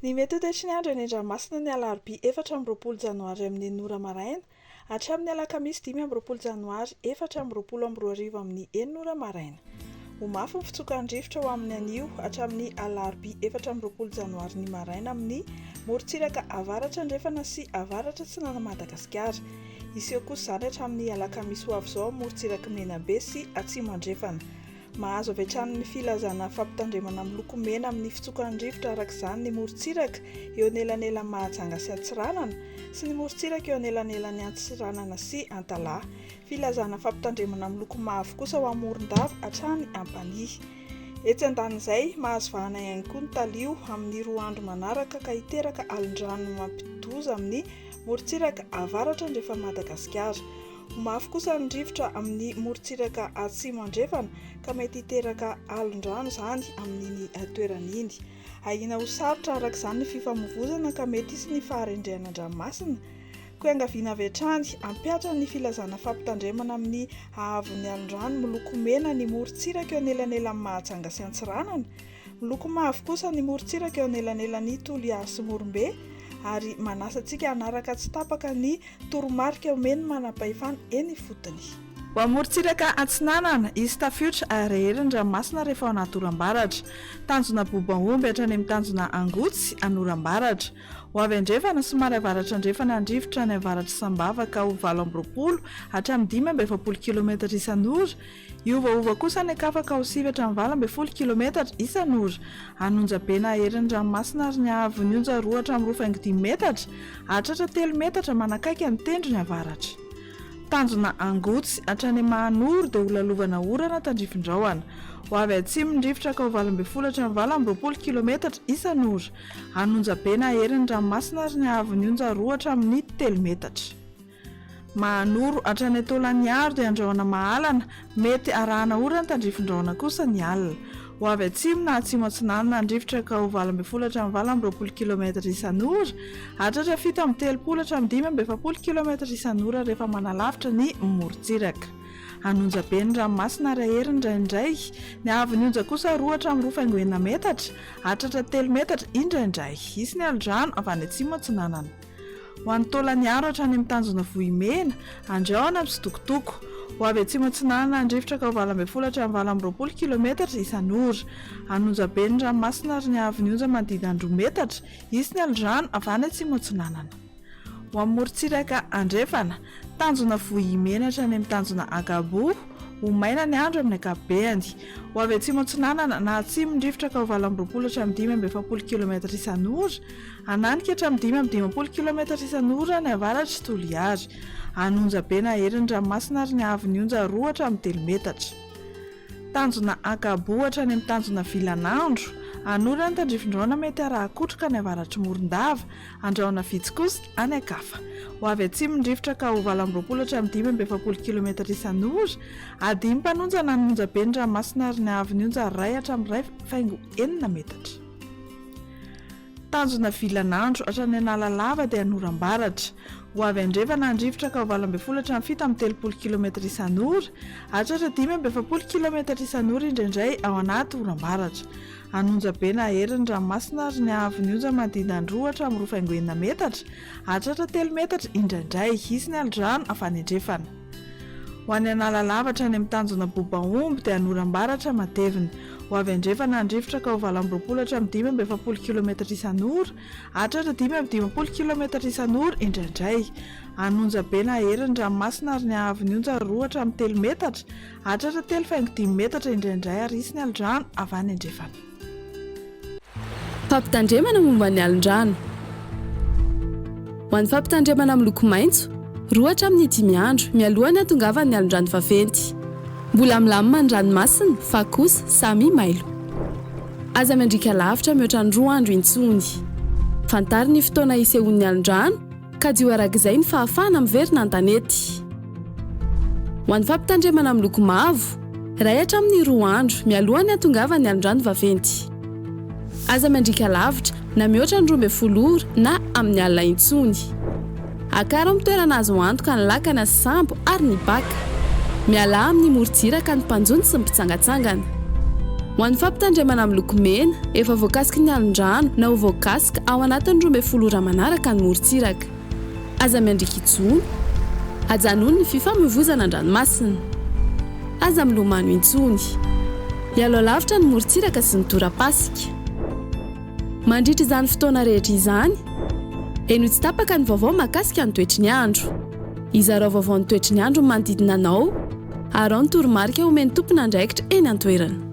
Ny mety ho toetry ny andro eny an-dranomasina ny alarobia 24 janoary amin'ny enina ora maraina hatramin'ny alakamisy 25 janoary 2024 amin'ny enina ora maraina. Ho mafy ny fitsokan'ny rivotra ho amin'ny anio hatramin'ny alarobia 24 janoary ny maraina amin'ny morontsiraka avaratra andrefana sy avaratra atsinanan'i Madagasikara. Hiseho kosa izany hatramin'ny alakamisy ho avy izao amin'ny morontsirak'i Menabe sy atsimo andrefana. Mahazo avy hatrany ny filazana fampitandremana miloko mena amin'ny fitsokan'ny rivotra araka izany ny morontsiraka eo anelanelan'i Mahajanga sy Antsiranana sy ny morontsiraka eo anelanelan'i Antsiranana sy Antalaha. Filazana fampitandremana miloko mavo kosa ho an'i Morondava hatrany Ampanihy. Etsy andanin'izay, mahazo vahana ihany koa ny talio amin'ny roa andro manaraka ka hiteraka alin-drano mampidi-doza amin'ny morontsiraka avaratra andrefan'i Madagasikara. Ho mafy kosa ny rivotra amin'ny morontsiraka atsimo andrefana ka mety hiteraka alon-drano izany amin'iny toerana iny. Ahiana ho sarotra araka izany ny fifamoivozana ka mety hisy ny faharendrehana an-dranomasina. Koa iangaviana avy hatrany hampihatra ny filazana fampitandremana amin'ny haavon'ny alon-drano miloko mena ny morontsiraka eo anelanelan'i Mahajanga sy Antsiranana. Miloko mavo kosa ny morontsiraka eo anelanelan'i Toliary sy Morombe ary manasa antsika hanaraka tsy tapaka ny Toromarika omen'ny manam-pahefana eny ifotony. Ho amorontsiraka atsinanana, hisy tafiotra arehery ny ranomasina rehefa ao anaty oram-baratra. Tanjona Bobaomby hatrany amin'ny tanjona Angotsy, an'oram-baratra. Ho avy andrefana, somary avaratra andrefana ny rivotra any avaratr'i Sambava ka ho 28 hatramin'ny 45 kilometatra isan'ora, Hiovaova kosa any an-kafa ka ho sivy hatramin'ny 18 kilometatra isan'ora. An'onja be na herin'ny ranomasina ary ny haavon'ny onja roa hatramin'ny roa faingo dimy metatra, hahatratra telo metatra manakaiky ny tendrony avaratra. Tanjona Angotsy hatrany Mahanoro dia ho lalovana orana tandrifin-drahona. Ho avy atsimo ny rivotra ka ho 18 hatramin'ny 28 kilometatra isan'ora. An'onja be na herin'ny ranomasina ary ny haavon'ny onja roa hatramin'ny telo metatra. Mahanoro hatrany Taolagnaro dia andrahona mahalana, mety arahana orana tandrifin-drahona kosa ny alina. Ho avy atsimo na atsimo atsinanana ny rivotra ka ho 18 hatramin'ny 28 kilometatra isan'ora, hahatratra 37 hatramin'ny 45 kilometatra isan'ora rehefa manalavitra ny morontsiraka. Hanonja be ny ranomasina ary hahery indraindray. Ny haavon'ny onja kosa roa hatramin'ny roa faingo enina metatra, hahatratra telo metatra indraindray. Hisy ny alodrano avy any atsimo atsinanana. Ho an'i Taolagnaro hatrany amin'ny tanjona Vohimena, Andrahona misitokotoko. Ho avy atsimo atsinanana ny rivotra ka ho 18 hatramin'ny 28 kilometatra isan'ora. An'Onjabe ny ranomasina ary ny haavon'ny onja manodidina ny roa metatra, hisy ny alondrano avy any atsimo atsinanana. Ho amin'ny morontsiraka andrefana, tanjona Vohimena hatrany amin'ny tanjona Agaboho, ho maina ny andro amin'ny ankapobeany. Ho avy atsimo atsinanana na atsimo ny rivotra ka ho 28 hatramin'ny 45 kilometatra isan'ora, Hananika hatramin'ny 55 kilometatra isan'ora any avaratr'i Toliara. Any Onjabe na herin'ny ranomasina ary ny haavon'ny onja roa hatramin'ny telo metatra. Tanjona Ankaboa hatrany amin'ny tanjona Vilanandro. Anorana tandrifin-drahona mety haraha-kotroka any avaratr'i Morondava. Andrahona vitsy kosa any an-kafa. Ho avy atsimo ny rivotra ka ho 28 hatramin'ny 45 kilometatra isan'ora. Adimy mpanonja na ny onjabe ny ranomasina ary ny haavon'ny onja iray hatramin'ny iray faingo enina metatra. Tanjona vilan'andro hatrany Analalava dia anoram-baratra. Ho avy andrefana ny rivotra ka ho 18 hatramin'ny 37 kilometatra isan'ora, hahatratra 45 kilometatra isan'ora indraindray ao anaty oram-baratra. Hanonja be na hery ny ranomasina ary ny haavon'ny onja manodidina ny roa hatramin'ny roa faingo enina metatra, hahatratra telo metatra indraindray. Hisy ny alodrano avy any andrefana. Ho any Analalava hatrany amin'ny tanjona Bobaomby dia anoram-baratra matevina. Ho avy andrefana ny rivotra ka ho 28 hatramin'ny 45 kilometatra isan'ora, hahatratra 55 kilometatra isan'ora indraindray. Hanonja be na hery ny ranomasina ary ny haavon'ny onja roa hatramin'ny telo metatra, hahatratra telo faingo dimy metatra indraindray ary hisy ny alodrano avy any andrefana. Fampitandremana momba ny alin-drano. Ho an'ny fampitandremana miloko maitso, roa hatramin'ny dimy andro mialoha ny hatongavan'ny alin-drano vaventy. Mbola milamina ny ranomasina fa kosa samy mailo. Aza miandriaka lavitra mihoatra ny roa andro intsony. Fantaro ny fotoana hisehoan'ny alin-drano Kajio arak'izay ny fahafahana miverina an-tanety. Ho an'ny fampitandremana miloko mavo, iray hatramin'ny roa andro mialoha ny hatongavan'ny alondrano vaventy. Aza miandriaka lavitra na mihoatra ny 12 ora na amin'ny alina intsony. Akaro amin'ny toerana azo antoka ny lakana sy sambo ary ny baka. Mialà amin'ny morontsiraka ny mpanjono sy ny mpitsangatsangana. Ho an'ny fampitandremana miloko mena, efa voakasiky ny alon-drano na ho voakasika ao anatin'ny 12 ora manaraka ny morontsiraka. Aza miandriaka intsony. Ajanony ny fifamoivozana an-dranomasina. Aza milomano intsony. Ialao lavitra ny morontsiraka sy ny torapasika. Mandritra izany fotoana rehetra izany, henoy tsy tapaka ny vaovao mahakasika ny toetry ny andro. Izarao vaovao ny toetry ny andro ny manodidina anao, araho ny toromarika omen'ny tompon'andraikitra eny an-toerana.